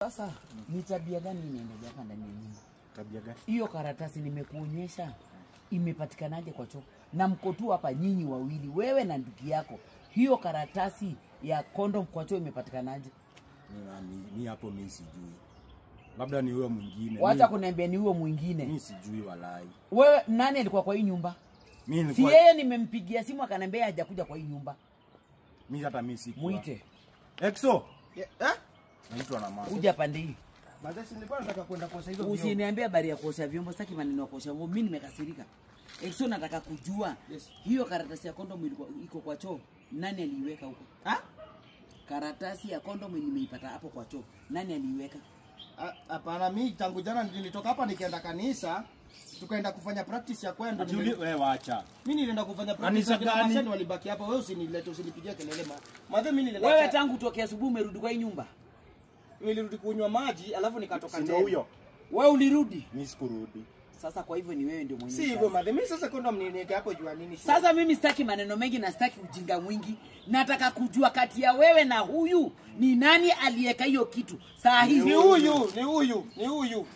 Sasa ni tabia gani inaendelea hapa ndani ya nyumba? Tabia gani? Hiyo karatasi nimekuonyesha imepatikanaje kwa choo? Na mko tu hapa nyinyi wawili, wewe na ndugu yako. Hiyo karatasi ya kondom kwa choo imepatikanaje? Mi hapo mi sijui. Labda ni huyo mwingine. Wacha kuniambia ni huyo mwingine. Mi sijui walai. Wewe nani alikuwa kwa hii nyumba? Mi Si nilikuwa yeye nimempigia simu akaniambia hajakuja kwa hii nyumba. mi hata mi sikuwa. Muite. Exo. Eh? Naitwa na mama. Kuja pande hii. Mazee, si nilikuwa nataka kwenda kuosha hizo vyombo. Usiniambie habari ya kuosha vyombo, sitaki maneno ya kuosha vyombo. Mimi nimekasirika. Exo, nataka kujua Yes. hiyo karatasi ya kondomu ilikuwa iko kwa choo, nani aliiweka huko? Ha? Karatasi ya kondomu nimeipata hapo kwa choo, nani aliiweka? Hapana, mimi tangu jana nilitoka hapa nikienda kanisa, tukaenda kufanya practice ya kwenda. Ati wewe wacha. Mimi nilienda kufanya practice Kanisa kina gani? Mashani walibaki hapa, wewe usinilete, usinipigie kelele ma. Madhe mimi nilienda Wewe tangu tokea asubuhi umerudi kwa hii nyumba? Nilirudi kunywa maji alafu nikatoka Si ndio tena. huyo? Wewe ulirudi? Mi sikurudi. Sasa kwa hivyo ni wewe ndio mwenye. Si hivyo madhe, mimi sasa kondom niweke hapo jua nini? Sasa mimi sitaki maneno mengi na sitaki ujinga mwingi. Nataka kujua kati ya wewe na huyu ni nani aliyeka hiyo kitu saa hii. Ni huyu, ni huyu, ni huyu.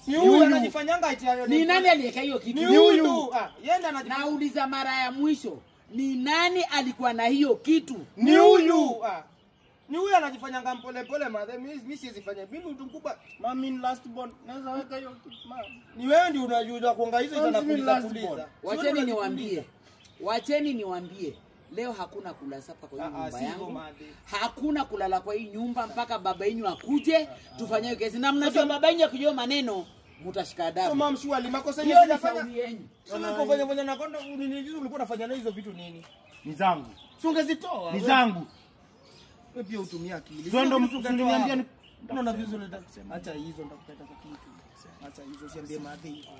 Ni huyu anajifanyanga eti Ni nani aliyeka hiyo kitu? Ni huyu. Ah, yeye ndiye anajifanya. Nauliza mara ya mwisho, ni nani alikuwa na hiyo kitu? Ni huyu. Ah. Ni huyu anajifanyanga mpole pole madhe, mimi siwezi fanya. Mimi mtu mkubwa. Mami ni last born. Naweza weka hiyo kitu. Ma. Ni wewe ndio unajua kuanga hizo Mimi itakuliza last kuliza. born. Wacheni niwaambie, wacheni niwaambie, leo hakuna kula sapa kwa hii Ah, ah, nyumba si hivyo, yangu, madhe. hakuna kulala kwa hii nyumba mpaka baba yenu akuje tufanye hiyo kesi. Na mnajua baba yenu akijua maneno mutashika So adabu. mom surely makosa yenyewe Hiyo ni sijafanya. shauri yenu. Sio kufanya fanya na kondo nini hizo ulikuwa unafanya na hizo vitu nini? Ni zangu. Si ungezitoa. Ni zangu. Wewe pia utumia akili. Sio ndo Sio vitu mliniambia ungetoa ni hapo. Unaona vizuri acha hizo nitakupeta kwa kitu. Acha hizo siambie madhe hivyo.